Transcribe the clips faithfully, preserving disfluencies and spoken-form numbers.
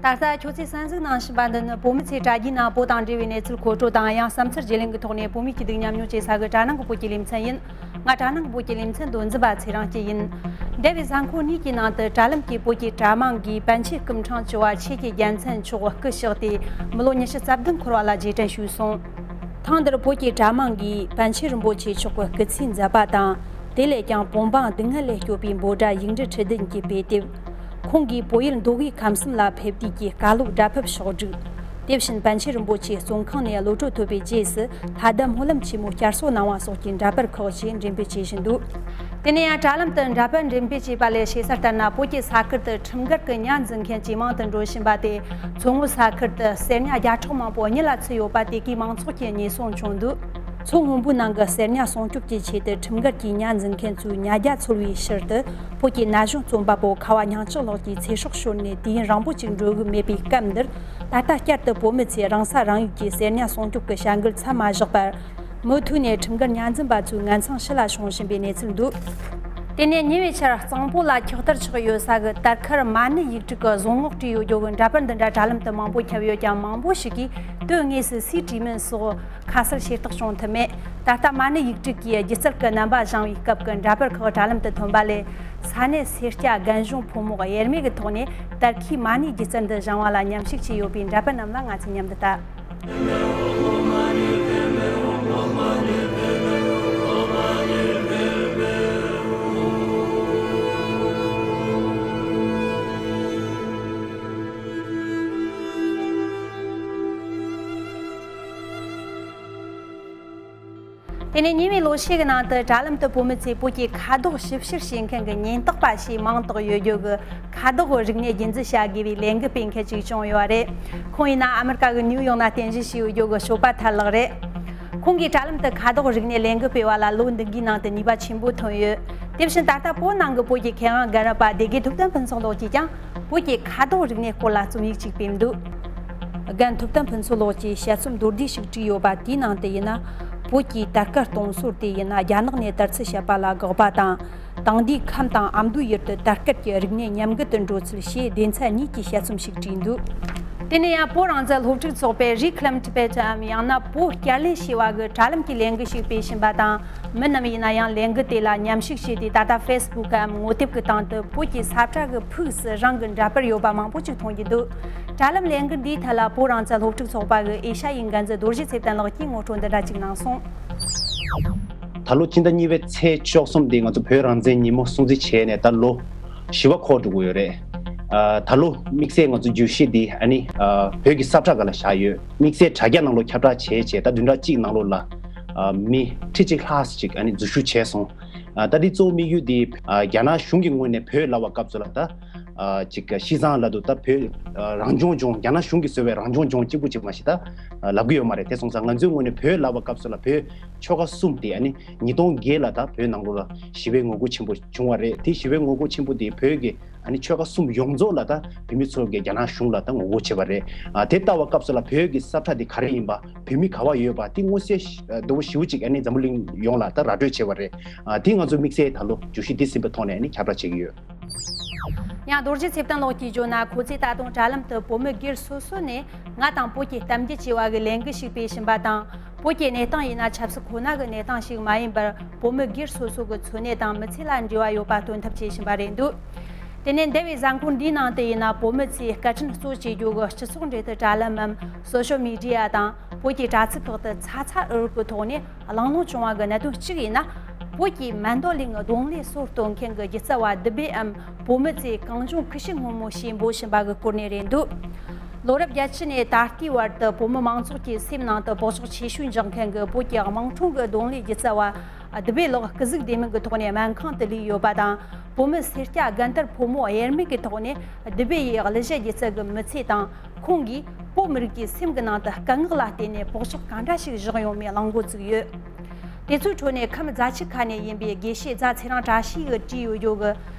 ད་ལྟ་ཁྱོད་ཚོས་གསན་གཟིགས་གནང་བཞིན་པ་འདི་ནི་བོད་མི་ཚོས་དྲ་རྒྱའི་ནང་བོད་དང་འབྲེལ་བའི་གནས་ཚུལ་མཁོ་སྤྲོད་དང་། ཡང་བསམ་འཆར་བརྗེ་ལེན་གྱི་ཐོག་ནས་བོད་མིའི་སྐྱིད་སྡུག་མཉམ་མྱོང་བྱེད་ས་གི་དྲ་ནང་གི་བོད་ཀྱི་ལེ་ཚན་ཡིན། ང་དྲ་ནང་གི་བོད་ཀྱི་ལེ་ཚན་མདོ་འཛིན་པ་ཚེ་རིང་སྐྱིད་ཡིན། འདས་པའི་གཟའ་འཁོར་གཉིས་ཀྱི་ནང་དུ་དྲ་ལམ་གྱིས་བོད་ཀྱི་དྲ་དམངས་ཀྱིས་པཎ་ཆེན་སྐུ་ཕྲེང་བཅུ་བ་ཆོས་ཀྱི་རྒྱལ་མཚན་མཆོག་སྐུ་གཤེགས་ཏེ་མི་ལོ་ཉི་ཤུ་རྩ་བདུན་འཁོར་བ་ལ་རྗེས་དྲན་ཞུས་སོང་། ཐེངས་འདིར་བོད་ཀྱི་དྲ་དམངས་ཀྱིས་པཎ་ཆེན་རིན་པོ་ཆེ་མཆོག་གི་སྐུ་ཚེའི་མཛད་པ་དང་། དེ་ལས་ཀྱང་བོད་འབངས་སྡུག་བསྔལ་ལས་སྐྱོབ་པའི་འབོད་སྒྲ་ཡིག་འབྲུ་ཁྲི་བདུན་གྱིས་སྤེལ་ཏེ། ཁོང་གིས་བོད་ཡུལ་མདོ་དབུས་ཁམས་གསུམ་ལ་ཕེབས་དུས་ཀྱི་བཀའ་སློབ་སྒྲ་ཕབ་ཕྱོགས་བསྒྲིགས། དེ་བཞིན་པཎ་ཆེན་རིན་པོ་ཆེ་གཙོ་ཁང་ནས་གློད་གྲོལ་ཐོབ་པའི་རྗེས་སུ་ལྷ་ལྡན་སྨོན་ལམ་ཆེན་མོ་བསྐྱར་གསོ་གནང་བ་སོགས་ཀྱི་འདྲ་པར་ཁག་ཅིག་འགྲེམས་སྤེལ་བྱེད་བཞིན་འདུག་དེ་ནས་ཡང་དྲ་ལམ་དུ་འདྲ་པར་འགྲེམས་སྤེལ་བྱས་པ་ལས་ཤེས་གསལ་ལྟར་ན། བོད་ཀྱི་ས་ཁུལ་དུ་ཁྲིམས་འགལ་གྱི་ཉ་འཛིན་མཁན་ཇེ་མང་དུ་འགྲོ་བཞིན་པ་དེ། མཚོ་སྔོན་ས་ཁུལ་དུ་གསེར་ཉ་བརྒྱ་ཕྲག་མང་པོ་གཉིད་ལ་ཚུད་ཡོད་པ་དེ་གའི་མང་ཚོགས་ཀྱིས་ཉེས་གསོག་བྱུང་འདུག་མཚོ་སྔོན་པོའི་ནང་གི་གསེར་ཉ་སྲུང་སྐྱོབ་ཀྱི་ཆེད་དུ་ཁྲིམས་འགལ་གྱིས་ཉ་འཛིན་མཁན་ཚོས་ཉ་རྒྱ་འཚོལ་བའི་ཕྱིར་དུ། བོད་ཀྱི་ན་གཞོན་རྩོམ་པ་པོ་ཁ་བ་སྙིང་ལྕགས་ལགས་ཀྱིས་ཚེ་སྲོག་ཤོར་ནས་དུས་ཡུན་རིང་པོ་ཅིག་འགྲོ་གི་མེད་པའི་སྐབས་འདིར། ད་ལྟ་བསྐྱར་དུ་བོད་མི་ཚོས་རང་ས་རང་ཡུལ་གྱི་གསེར་ཉ་སྲུང་སྐྱོབ་ཀྱི་བྱ་འགུལ་མཚམས་མ་བཞག་པར། མུ་མཐུད་ནས་ཁྲིམས་འགལ་ཉ་འཛིན་པ་ཚོའི་ངན་མཚང་ཕྱི་ལ་ཕྱུང་བཞིན་པའི་གནས་ཚུལ་འདུག་དེ་ནས་ཉེ་བའི་ཆར་གཙང་པོ་ལ་འཁྱག་ཐར་ཆགས་ཡོད་ས་གི་དར་མཁར་མ་ཎི་ཡིག་དྲུག་གི་བཟོ་ངོགས་བྲིས་ཡོད་རྒྱུ་གི་འདྲ་པར་འདི་འདྲ་དྲ་ལམ་དུ་མང་པོ་ཁྱབ་ཡོད་ཀྱང་། མང་པོ་ཞིག་གིས་དོན་དངོས་སུ་སུས་བྲིས་མིན་སོགས་ཁ་གསལ་ཤེས་རྟོགས་བྱུང་ཐུབ་མེད། ད་ལྟ་མ་ཎི་ཡིག་དྲུག་གིས་སྒྱུ་རྩལ་གྱི་རྣམ་པ་བཞེངས་པའི་སྐབས་ཀྱི་འདྲ་པར་ཁག་དྲ་ལམ་དུ་ཐོན་པ་ལས། ས་གནས་སེར་སྐྱ་རྒན་གཞོན་ཕོ་མོ་དབྱེར་མེད་ཀྱི་ཐོག་ནས་དར་མཁར་མ་ཎིའི་སྒྱུ་རྩལ་འདི་བཞེངས་པ་ལ་མཉམ་ཞུགས་བྱས་ཡོད་པའི་འདྲ་པར་རྣམས་ལ་ང་ཚོས་མཉམ་དུ་ལྟ། དེ་ནས་ཉེ་བའི་ལོ་ཤས་ཀྱི་ནང་དུ་དྲ་ལམ་དུ་བོད་མི་ཚོས་བོད་ཀྱི་ཁ་དོག་ཞིབ་བཤེར་བྱེད་མཁན་གྱི་ཉེན་རྟོག་པ་ཞེས་མིང་བཏགས་ཡོད་རྒྱུ་གི་ཁ་དོག་རིག་གནས་རྒྱུན་འཛིན་བྱ་དགོས་པའི་ལས་འགུལ་སྤེལ་མཁན་ཞིག་བྱུང་ཡོད་པ་རེད། ཁོང་ཡིན་ན་ཨ་མི་རི་ཀ་གི་ནིའུ་ཡོག་ནང་རྟེན་གཞི་བྱས་ཡོད་རྒྱུ་གི་ཞོ་པ་ཐར་ལགས་རེད། ཁོང་གིས་དྲ་ལམ་དུ་ཁ་དོག་རིག་གནས་ལས་འགུལ་སྤེལ་བ་ལ་ལོ་འདི་འགའི་ནང་དུ་ནུས་པ་ཆེན་པོ་ཐོན་ཡོད། དེ་བཞིན་ད་ལྟ་བོད་ནང་གི་བོད་ཀྱི་མཁས་དབང་རྒན་རབས་པ་སྡེ་དགེ་ཐུབ་བསྟན་ཕུན་ཚོགས་ལགས་ཀྱིས་ཀྱང་བོད་ཀྱི་ཁ་དོག་རིག་གནས་སྐོར་ལ་རྩོམ་ཡིག་ཅིག་སྤེལ་འདུག་རྒན་ཐུབ་བསྟན་ཕུན་ཚོགས་ལགས་ཀྱིས་དཔྱད་རྩོམ་མདོར་བསྡུས་ཤིག་བྲིས་ཡོད་པ་དེའི་ནང་དུ་ཡིན་ན། བོད་ཀྱི་དར་དཀར་གཏོང་སྲོལ་དེ་ཡིན་ན་རྒྱ་ནག་ནས་དར་ཚུལ་བཤད་པ་ལ་དགག་པ་དང་། དེང་དུས་ཁམས་དང་ཨ་མདོའི་ཡུལ་དུ་དར་དཀར་གྱི་རིག་གནས་ཉམས་རྒུད་དུ་འགྲོ་ཚུལ་ཞེས་སྡེ་ཚན་གཉིས་ཀྱི་དཔྱད་རྩོམ་ཞིག་བྲིས་འདུག་དེ་ནས་ཡང་བོད་རང་བཙན་སློབ་ཕྲུག་ཚོགས་པས་Reclaim Tibet འམ་ཡང་ན་བོད་བསྐྱར་ལེན་བྱས་པ་གི་དྲ་ལམ་གྱི་ལས་འགུལ་ཞིག་སྤེལ་བཞིན་པ་དང་། མི་རྣམས་ཡིན་ན་ཡང་ལས་འགུལ་དེ་ལ་མཉམ་ཞུགས་བྱས་ཏེ། ད་ལྟ་Facebook འམ་ངོ་དེབ་ཀྱི་སྟེང་དུ་བོད་ཀྱི་ས་ཁྲ་གི་ཕུགས་སུ་རང་གི་འདྲ་པར་ཡོད་པ་མང་པོ་ཅིག་མཐོང་རྒྱུ་འདུག་དྲ་ལམ་ལས་འགུལ་འདིའི་ཐད་ལ་བོད་རང་བཙན་སློབ་ཕྲུག་ཚོགས་པ་གི་ཨེ་ཤ་ཡའི་འགན་འཛིན་རྡོ་རྗེ་ཚེ་བརྟན་ལགས་ཀྱིས་ངོ་སྤྲོད་འདི་འདྲ་ཅིག་གནང་སོང་། ད་ལོ་སྤྱི་ཟླ་གཉིས་པའི་ཚེས་བཅུ་གསུམ་དེ་ང་ཚོ་བོད་རང་བཙན་ཉིན་མོ་སྲུང་བརྩི་བྱས་ནས་ད་ལོ་བཞི་པ་འཁོར་འགྲོ་གི་ཡོད་རེད། ཨ། ད་ལོ་དམིགས་བསལ་ང་ཚོ་བརྗོད་གཞི་འདི་ཨ་ནི་ཨ་བོད་ཀྱི་ས་ཁྲ་སྒང་ལ་བཞག་ཡོད། དམིགས་བསལ་དྲ་རྒྱ་ནང་ལོགས་ཁྱབ་བསྒྲགས་བྱས་བྱས་ད་བདུན་ཕྲག་གཅིག་ནང་ལོགས་ལ་ཨ་མི་ཁྲི་གཅིག་ལྷག་ཅིག་ཨ་ནི་འཛུལ་ཞུགས་བྱས་སོང་། ཨ། ད་འདི་གཙོ་བོ་དམིགས་ཡུལ་འདི་ཨ་རྒྱ་ནག་གཞུང་གི་ངོས་ནས་བོད་ལབ་པ་སྐབས་སུ་ལ་ད་ཨ་ཅིག་ཤི་ཚང་ལ་དུ་ད་བོད་ཨ་རང་སྐྱོང་ལྗོངས། རྒྱ་ནག་གཞུང་གིས་བཟོས་པའི་རང་སྐྱོང་ལྗོངས་གཅིག་པུ་ཅིག་མ་གཏོགས་ད་ཨ་ལབ་ཀྱི་ཡོད་མ་རེད། དེ་སོང་ཙང་ང་ཚོའི་ངོས་ནས་བོད་ལབ་པ་སྐབས་སུ་ལ་བོད་ཆོལ་ཁ་གསུམ་དེ་ཨ་ནི་ཉིས་སྟོང་བརྒྱད་ལ་ད་བོད་ནང་ལོགས་ལ་ཞི་བའི་ངོ་རྒོལ་ཆེན་པོ་བྱུང་བ་རེད། དེ་ཞི་བའི་ངོ་རྒོལ་ཆེན་པོ་དེ་བོད་ཀྱི་ཨ་ནི་ཆོལ་ཁ་གསུམ་ཡོངས་རྫོགས་ལ་ད་བོད་མི་ཚོ་གིས་རྒྱ་ནག་གཞུང་ལ་ད་ངོ་རྒོལ་བྱས་པ་རེད། ཨ། དེ་ལྟ་བ་སྐབས་སུ་ལ་བོད་ཀྱི་ས་ཁྲ་དེ་ག་རེ་ཡིན་པ། བོད་མི་ག་བ་ཡོད་པ་དེ་མངོན་གསལ་ཞི་ཨ་དོད་པོ་ཞེ་པོ་ཅིག་ཨ་ནི་འཛམ་བུ་གླིང་ཡོངས་ལ་ད་ར་སྤྲོད་བྱས་པ་རེད། ཨ། དེ་ང་ཚོ་དམིགས་བསལ་ད་ལོ་བརྗོད་གཞི་འདི་ཟིན་པའི་ཐོག་ནས་ཨ་ནི་ཁྱབ་བསྒྲགས་བྱེད་ཀྱི་ཡོད། ཡང་རྡོ་རྗེ་ཚེ་བརྟན་ལགས་ཀྱིས་བརྗོད་ན། ཁོ་ཚོས་ད་དུང་དྲ་ལམ་དུ་བོད་མི་སྒེར་སོ་སོ་ནས་ང་དང་བོད་ཀྱི་གཏམ་རྒྱུད་ཅེས་པ་གི་ལས་འགུལ་ཞིག་སྤེལ་བཞིན་པ་དང་། བོད་ཀྱི་གནས་སྟངས་ཡིན་ན་ཆབ་སྲིད་ཁོ་ན་གི་གནས་སྟངས་ཤིག་མ་ཡིན་པར། བོད་མི་སྒེར་སོ་སོ་གི་འཚོ་གནས་དང་མི་ཚེ་ལ་འབྲེལ་བ་ཡོད་པ་སྟོན་ཐབས་བྱེད་བཞིན་པ་རེད་འདུག་དེ་ནས་འདས་པའི་གཟའ་འཁོར་འདིའི་ནང་དུ་ཡིན་ན། བོད་མི་ཚོས་སྐད་འཕྲིན་གཙོ་བྱེད་རྒྱུ་གི་སྤྱི་ཚོགས་འབྲེལ་མཐུད་དྲ་ལམ་མམ་སོ་ཤལ་མི་ཌི་ཡ་དང་། བོད་ཀྱི་དྲ་ཚིགས་ཁག་ཏུ་ཚ་ཚ་འུར་འུར་གྱི་ཐོག་ནས་གླེང་སློང་བྱུང་བ་གི་གནད་དོན་གཅིག་ཡིན་ན། བོད་ཀྱི་མན་དོ་ལིང་གདོང་ལེན་སྲོལ་གཏོད་མཁན་གྱི་སྒྱུ་རྩལ་བ་དིབ་སྦི་འམ་བོད་མི་ཚོས་གངས་ལྗོངས་ཁུ་ཤུ་སྔོན་མོ་ཞེས་འབོད་བཞིན་པ་གི་སྐོར་ནས་རེད་འདུག་ལོ་རབས་བརྒྱད་ཅུ་ནས་ད་ལྟའི་བར་དུ་བོད་མི་མང་ཚོགས་ཀྱི་སེམས་ནང་དུ་བག་ཆགས་ཆེ་ཤོས་འཇགས་མཁན་གྱི་བོད་ཀྱི་དམངས་ཁྲོམ་གྱི་གདོང་ལེན་སྒྱུ་རྩལ་བ་དིབ་སྦི་ལགས་སྐུ་གཟུགས་བདེ་མིན་གྱི་ཐོག་ནས་སྨན་ཁང་དུ་ལུས་ཡོད་པ་དང་། བོད་མི་སེར་སྐྱ་རྒན་དར་ཕོ་མོ་དབྱེར་མེད་ཀྱི་ཐོག་ནས་དིབ་སྦི་ཡི་གླུ་གཞས་སྒྱུ་རྩལ་གྱི་མི་ཚེ་དང་། ཁོང་གིས་བོད་མི་རིགས་ཀྱི་སེམས་ཀྱི་ནང་དུ་སྐད་ངག་ལ་བརྟེན་ནས་བག་ཆགས་གང་འདྲ་ཞིག་བཞག་ཡོང་མིན་གླེང་འགོ་བཙུགས་ཡོད། དེ་ཚོའི་ཁྲོད་ནས་ཁམས་རྫ་ཆུ་ཁ་ནས་ཡིན་པའི་དགེ་བཤེས་རྫ་ཚེ་རིང་བཀྲ་ཤིས་ཀྱིས་བྲིས་ཡོད་རྒྱུ་གི་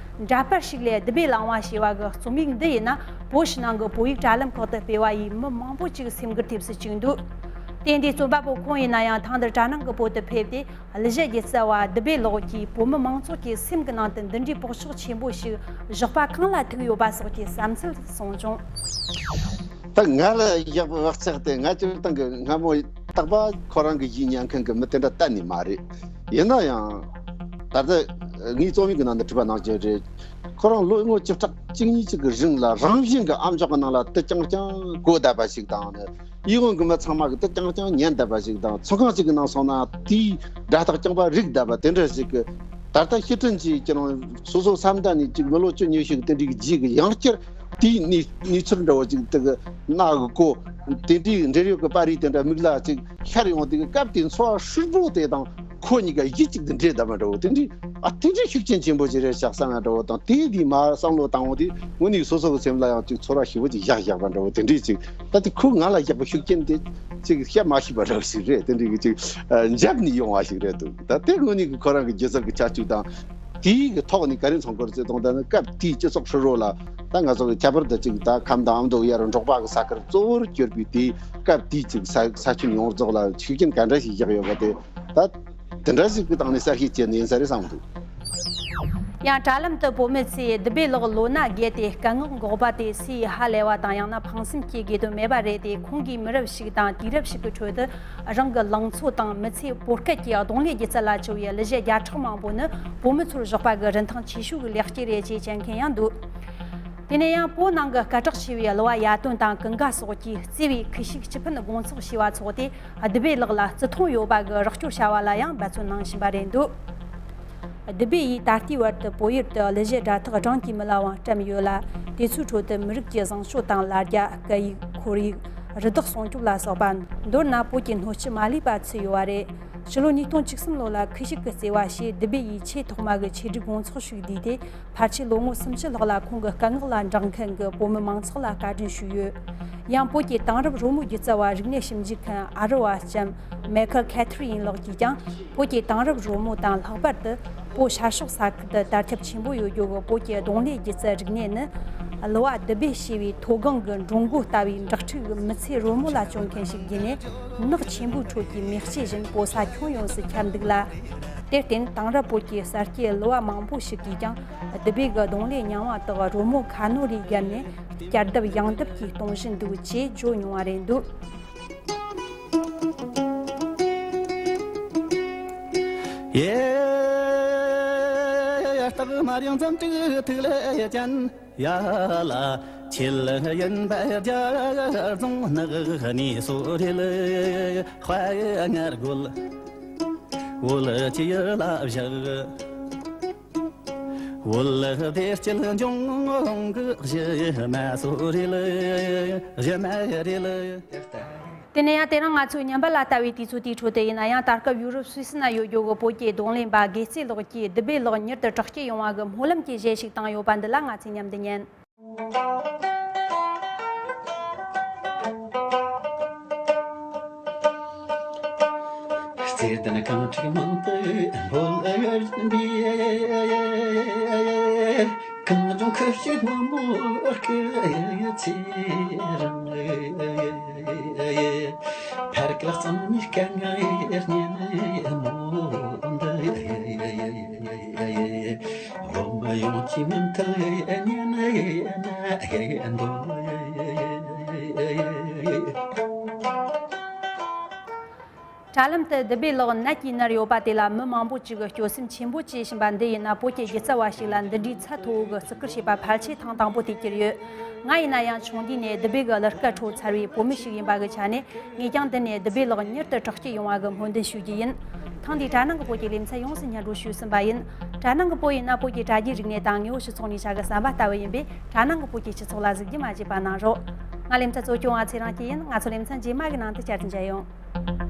འདྲ་པར་ཞིག་ལས་དིབ་སྦི་གླེང་བ་ཞེས་པ་གི་རྩོམ་ཡིག་འདི་ཡིན་ན། བོད་ཕྱི་ནང་གི་བོད་ཡིག་དྲ་ལམ་ཁག་ཏུ་སྤེལ་བ་ཡིས་མི་མང་པོ་ཅིག་སེམས་འགུལ་ཐེབས་སུ་བཅུག་འདུག་དེ་འདི་རྩོམ་པ་པོ་ཁོང་ཡིན་ན་ཡང་ཐང་འདིར་གྲ་ནང་གི་བོད་དུ་ཕེབས་ཏེ། གླུ་གཞས་སྒྱུ་རྩལ་བ་བདུད་བྷེ་ལགས་ཀྱིས་བོད་མི་མང་ཚོགས་ཀྱི་སེམས་ཀྱི་ནང་དུ་འདི་འདྲའི་བག་ཆགས་ཆེན་པོ་ཞིག་བཞག་པ་གང་ལ་ཐུག་ཡོད་པ་སོགས་ཀྱི་བསམ་ཚུལ་གསུངས་བྱུང་། ད་ང་ལ་བཞག་པའི་བག་ཆགས་དེ། ང་སྤྱིར་བཏང་གི་སྔ་མོ་རྟག་པར་ཁོ་རང་གི་གཞས་ཉན་མཁན་གྱི་མི་དེ་འདྲ་གཏན་ནས་མ་རེད། ཡིན་ན་ཡང་ད་ལྟ་ངའི་རྩོམ་ཡིག་གི་ནང་དུ་བྲིས་པ་ནང་བཞིན་རེད། ཁོ་རང་ལོ་ངོ་བཅུ་ཕྲག་བཅུ་གཉིས་ཅིག་གི་རིང་ལ་རང་བཞིན་གྱི་ཨམ་ཅོག་གི་ནང་ལ་དེ་རྐྱང་རྐྱང་གོ་བསྡད་པ་ཞིག་དང་ནི། ཡིད་འོང་གི་མི་ཚང་མ་གིས་དེ་རྐྱང་རྐྱང་ཉན་བསྡད་པ་ཞིག་དང་། ཚོགས་ཁང་ཞིག་གི་ནང་སོང་ན་དེའི་སྒྲ་རྟགས་རྐྱང་པ་རིག་བསྡད་པ་དེ་འདྲ་ཞིག་གི། ད་ལྟ་ཕྱིར་དྲན་གྱིས་ཁྱེད་རང་སོ་སོ་བསམ་གཏན་ནས་ཅིག་མི་ལོ་བཅུ་ཉི་ཤུ་གི་དེ་འདྲའི་རྗེས་ཀྱི་ཡང་བསྐྱར་དེའི་གནས་གནས་ཚུལ་འདྲ་བོ་ཅིག་དེ་གི་རྣ་གིས་གོ། དེ་འདྲའི་འབྲེལ་ཡོད་ཀྱི་པར་རིས་དེ་འདྲ་མིག་ལ་ཅིག་ཤར་ཡོང་དུས་སྐབས་དེའི་ཚོར་བ་ཧྲིལ་པོ་དེ་དང་། ཁོ་གཉིས་ཀ་གཞི་གཅིག་ཏུ་འདྲེས་བསྡད་པ་འདྲ་བོ་དེ་འདྲའི། ཨ། དེ་འདྲའི་ཤུགས་རྐྱེན་ཆེན་པོ་ཅིག་རེད་ཤག་བསམ་ཡ་འདྲ་བོ་དང་། དེ་དེའི་མར་བསམ་བློ་བཏང་བ་དེ་དངོས་གནས་སོ་སོ་གི་སེམས་ལ་ཡང་ཅིག་ཚོར་བ་ཞེ་པོ་ཅིག་བཞག་བཞག་པ་འདྲ་བོ་དེ་འདྲའི་ཅིག། ད་དེ་ཁོས་ང་ལ་བཞག་པའི་ཤུགས་རྐྱེན་དེ་ཅིག་བཤད་མ་ཤེས་པ་འདྲ་བོ་ཞིག་རེད། དེ་འདྲའི་གི་ཅིག་ཨ་འཇབ་ནས་ཡོང་བ་ཞིག་རེད་འདུག། ད་དེ་དངོས་གནས་ཀྱི་ཁོ་རང་གི་སྒྱུ་རྩལ་གྱི་ཁྱད་ཆོས་དང་། དེའི་གི་ཐོག་ནས་ག་རེ་མཚོན་གི་རེད་ཟེར་དུས། ད་ནི་སྐབས་དེའི་སྤྱི་ཚོགས་ཧྲིལ་བོ་ལ། ད་ང་ཚོ་གི་ཁྱད་པར་དུ་ཅིག་ད་ཁམས་དང་ཨ་མདོ་ཡར་འབྲོག་པ་གི་ས་ཁུལ་གཙོ་བོར་གྱུར་པའི་དེའི་སྐབས་དེའི་ཅིག་ས་ས་ཁྱོན་ཡོངས་རྫོགས་ལ་ཤུགས་རྐྱེན་ག་འདྲ་ཞིག་བཞག་ཡོད་པ་དེ། ད་དེ་འདྲ་ཞིག་གི་སྟེང་ནས་གསལ་བཤད་བྱས་ནས་ཡིན་ས་རེད་བསམ་འདུག། ཡང་དྲ་ལམ་དུ་བོད་མི་ཚོས་བདུད་བྷེ་ལགས་ལོ་ན་རྒས་ཏེ་སྐད་ངག་འགོག་པ་དེ་སུས་ཧ་ལས་པ་དང་། ཡང་ན་ཕངས་སེམས་སྐྱེ་དགོས་དོན་མེད་པ་རེད་དེ། ཁོང་གིས་མི་རབས་ཤིག་དང་དུས་རབས་ཤིག་གི་ཁྲོད་དུ་རང་གི་ལང་ཚོ་དང་མི་ཚེ་བོད་སྐད་ཀྱི་རྡུང་ལེན་སྒྱུ་རྩལ་ལ་བཅོལ་བའི་གླུ་གཞས་བརྒྱ་ཕྲག་མང་པོ་ནི་བོད་མི་ཚོར་བཞག་པ་གི་རིན་ཐང་ཆེ་ཤོས་ཀྱི་ལེགས་སྐྱེས་རེད་ཅེས་བཤད་མཁན་ཡང་འདུག། དེ་ནས་ཡང་བོད་ནང་གི་སྐད་གྲགས་ཆེ་བའི་གླུ་བ་ཡ་དོན་དང་ཀུན་དགའ་སོགས་ཀྱིས་གཙོས་པའི་ཁུ་བྱུག་སྤྱི་ཕན་དགོང་ཚོགས་ཞེས་པ་འཚོགས་ཏེ། བདུད་བྷེ་ལགས་ལ་བརྩི་མཐོང་ཡོད་པ་གི་རོགས་སྐྱོར་བྱ་བ་ལ་ཡང་འབད་བརྩོན་གནང་བཞིན་པ་རེད་འདུག། བདུད་བྷེ་ཡིས་ད་ལྟའི་བར་དུ་བོད་ཡུལ་དུ་གླུ་གཞས་སྒྲ་ཐག་གྲངས་ཀྱིས་མི་ལང་བ་བཀྲམ་ཡོད་ལ། དེ་ཚོའི་ཁྲོད་དུ་མི་རིགས་ཀྱི་བཟང་སྤྱོད་དང་ལ་རྒྱ། སྐད་ཡིག་ཁོར་ཡུག་རི་དྭགས་སྲུང་སྐྱོབ་ལ་སོགས་པ། མདོར་ན་བོད་ཀྱི་སྣོད་བཅུད་མ་ལུས་པ་ཚུད་ཡོད་པ་རེད། ཕྱི་ལོ་ཉིས་སྟོང་བཅུ་གསུམ་ལོ་ལ་ཁུ་བྱུག་གི་བརྩེ་བ་ཞེས་བདུད་བྷེ་ཡིས་ཆེས་ཐོག་མ་གི་ཆེད་སྒྲིག་དགོང་ཚོགས་ཤིག་བསྡུས་ཏེ། ཕལ་ཆེར་ལོ་ངོ་སུམ་ཅུ་ལྷག་ལ་ཁོང་གི་སྐད་ངག་ལ་འགྲེང་མཁན་གྱི་བོད་མི་མང་ཚོགས་ལ་བཀའ་དྲིན་ཞུས་ཡོད། ཡང་བོད་ཀྱི་དེང་རབས་རོལ་མོ་སྒྱུ་རྩལ་བ་རིག་གནས་ཞིབ་འཇུག་མཁན་ཨ་རི་བ་ལྕམ་མེ་ཁལ་ཁེ་ཐི་རིན་ལགས་ཀྱིས་ཀྱང་། བོད་ཀྱི་དེང་རབས་རོལ་མོ་དང་ལྷག་པར་དུ་བོད་ཤར་ཕྱོགས་ས་ཁུལ་དུ་དར་ཁྱབ་ཆེན་པོ་ཡོད་རྒྱུ་གི་བོད་ཀྱི་རྡུང་ལེན་སྒྱུ་རྩལ་རིག་གནས་ནི། གླུ་བ་བདུད་བྷེ་ཞེས་པའི་མཐོ་སྒང་གི་འགྲོ་མགོ་ལྟ་བུའི་འབྲེལ་འདྲིས་ཀྱི་མི་ཚེ་རོལ་མོ་ལ་བཅོལ་མཁན་ཞིག་བརྒྱུད་ནས། ནགས་ཆེན་པོའི་ཁྲོད་ཀྱི་མེ་ལྕེ་བཞིན་བོད་ས་ཁྱོན་ཡོངས་སུ་ཁྱབ་འདུག་ལ། དེར་བརྟེན་དེང་རབས་བོད་ཀྱི་ས་སྐྱེས་གླུ་བ་མང་པོ་ཞིག་གིས་ཀྱང་བདུད་བྷེ་གི་རྡུང་ལེན་རྙིང་བ་དག་རོལ་མོ་ཁ་ནོར་རེ་བརྒྱབ་ནས་བསྐྱར་ལྡབ་ཡང་ལྡབ་ཀྱིས་གཏོང་བཞིན་འདུག་ཅེས་བརྗོད་མྱོང་བ་རེད་འདུག། ཡེ། སྟག་དམར་ཡང་འཛུམ་དྲུག་ཐིག་ལེ་ཅན། ཡ་ལ། ཁྱེད་ཡིན་པ་རྒྱ་རྫོང་ནགས་ནས་སོ་རེད། དཔའ་ངར་རྒོད། བོད་ཀྱི་ལ་བཞག། བོད་བདེ་སྐྱིད་འབྱུང་གི་གཞི་མ་སོ་རེད། གཞི་མ་རེད། དེ་ནས་ཡང་དེ་རིང་ང་ཚོའི་ཉམས་པ་ལ་ལྟ་བའི་དུས་ཚོད་དེའི་ཁྲོད་དུ་ཡིན་ན་ཡང་། ད་སྐབས་ཡུ་རོབ་སུད་སི་ན་ཡོད་རྒྱུ་གི་བོད་ཀྱི་རྡུང་ལེན་པ་དགེ་རྩེ་ལགས་ཀྱིས་བདུད་བྷེ་ལགས་མྱུར་དུ་དྲག་སྐྱེད་ཡོང་བ་གི་སྨོན་ལམ་གྱི་གཞས་ཤིག་བཏང་ཡོད་པ་འདི་ལ་ང་ཚོས་མཉམ་དུ་ཉན། བརྩེ་ལྡན་གངས་ཁྲིག་མང་དུ་འབོད་བཞིན་པའི། གངས་ལྗོངས་ཁུ་བྱུག་སྔོན་མོར་སྐུ་ཚེ་རིང་། ཕར་བསྐལ་གཙང་མའི་སྐད་ངར་སྙན་མོ་འདི། སློབ་མ་ཡོངས་ཀྱི་མུ་མཐུད་སྙན་ན་འདོན། དྲ་ལམ་དུ་བདུད་བྷེ་ལགས་ནད་ཀྱིས་མནར་ཡོད་པ་དེ་ལ་མི་མང་པོ་ཅིག་གིས་སྤྱོད་སེམས་ཆེན་པོ་བྱེད་བཞིན་པ་འདི་ཡིན་ན། བོད་ཀྱི་སྒྱུ་རྩལ་བ་ཞིག་ལ་འདི་འདྲའི་ཚད་མཐོ་བོ་གི་བརྩི་བཀུར་བྱས་པ་ཕལ་ཆེར་ཐེངས་དང་པོ་དེ་གྱུར་ཡོད། ང་ཡིན་ན་ཡང་ཆུང་དུས་ནས་བདུད་བྷེ་གི་གླུ་སྐད་ཁྲོད་འཚར་བའི་བོད་མི་ཞིག་ཡིན་པ་གི་ཆ་ནས། ངས་ཀྱང་འདི་ནས་བདུད་བྷེ་ལགས་མྱུར་དུ་དྲག་སྐྱེད་ཡོང་བ་གི་སྨོན་འདུན་ཞུ་རྒྱུ་ཡིན། ཐེངས་འདིའི་དྲ་ནང་གི་བོད་ཀྱི་ལེ་ཚན་ཡོངས་སུ་སྙན་སྒྲོན་ཞུས་ཟིན་པ་ཡིན། དྲ་ནང་གི་བོད་ཡིན་ན་བོད་ཀྱི་དྲ་རྒྱའི་རིག་གནས་དང་དངོས་པོ་སྤྱི་ཚོགས་ནས་བྱ་དགའ་ཟམ་པ་ལྟ་བུ་ཡིན་པས། དྲ་ནང་གི་བོད་ཀྱི་སྤྱི་ཚོགས་ལ་གཟིགས་རྒྱུ་མ་བརྗེད་པ་གནང་རོགས། ང་ལེ་ཚན་གཙོ་སྐྱོང་བ་ཚེ་རིང་སྐྱིད་ཡིན། ང་ཚོ་ལེ་ཚན་རྗེས་མ་གི་ནང་དུ་བསྐྱར་དུ་མཇལ་ཡོང་།